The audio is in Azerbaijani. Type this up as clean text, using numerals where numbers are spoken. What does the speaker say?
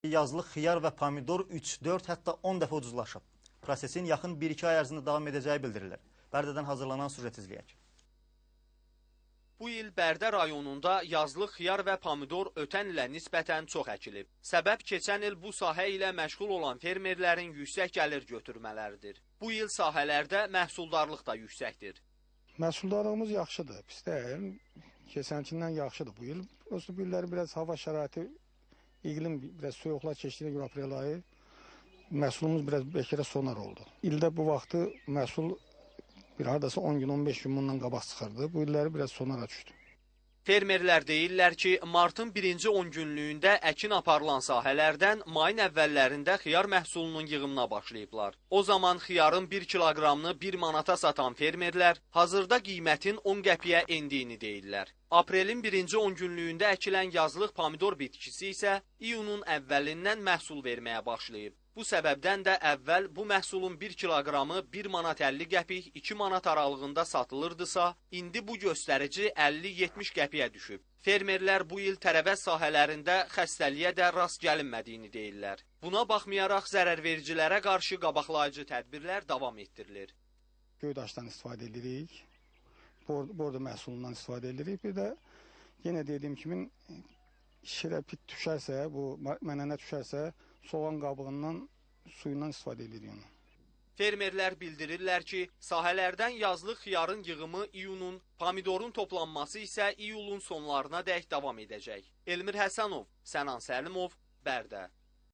Yazlıq xiyar və pomidor 3, 4, hətta 10 dəfə ucuzlaşıb. Prosesin yaxın 1-2 ay ərzində davam edəcəyi bildirilir. Bərdədən hazırlanan süjet izləyək. Bu il Bərdə rayonunda yazlıq xiyar və pomidor ötən ilə nisbətən çox əkilib. Səbəb keçən il bu sahə ilə məşğul olan fermerlərin yüksək gəlir götürmələridir. Bu il sahələrdə məhsuldarlıq da yüksəkdir. Məhsuldarlığımız yaxşıdır, pis deyil. Keçənkindən yaxşıdır bu il. Prosto bu illəri biraz hava şəraiti, iqlim biraz soyuqlar keçdiyinə görə aprel ayı məhsulumuz biraz bəlkə də sonar oldu. İldə bu vaxtı məhsul bir hardasa 10 gün, 15 gün bundan qabaq çıxırdı. Bu illəri biraz sonara düşdü. Fermerlər deyirlər ki, martın birinci 10 günlüyündə əkin aparılan sahələrdən mayın əvvəllərində xiyar məhsulunun yığımına başlayıblar. O zaman xiyarın 1 kiloqramını 1 manata satan fermerlər hazırda qiymətin 10 qəpiyə endiyini deyirlər. Aprelin birinci 10 günlüyündə əkilən yazlıq pomidor bitkisi isə iyunun əvvəlindən məhsul verməyə başlayıb. Bu səbəbdən də əvvəl bu məhsulun 1 kiloqramı 1 manat 50 qəpik, 2 manat aralığında satılırdısa, indi bu göstərici 50-70 qəpiyə düşüb. Fermerlər bu il tərəvəz sahələrində xəstəliyə də rast gəlinmədiyini deyirlər. Buna baxmayaraq zərərvericilərə qarşı qabaqlayıcı tədbirlər davam etdirilir. Göydaşdan istifadə edirik, bordo məhsulundan istifadə edirik. Bir də yenə dediyim kimi şirə pit düşərsə, bu mənənə düşərsə, soğan qabığından, suyundan istifadə edirik onu. Fermerlər bildirirlər ki, sahələrdən yazlıq xiyarın yığımı iyunun, pomidorun toplanması isə iyulun sonlarına dək davam edəcək. Elmir Həsənov, Sənan Səlimov, Bərdə.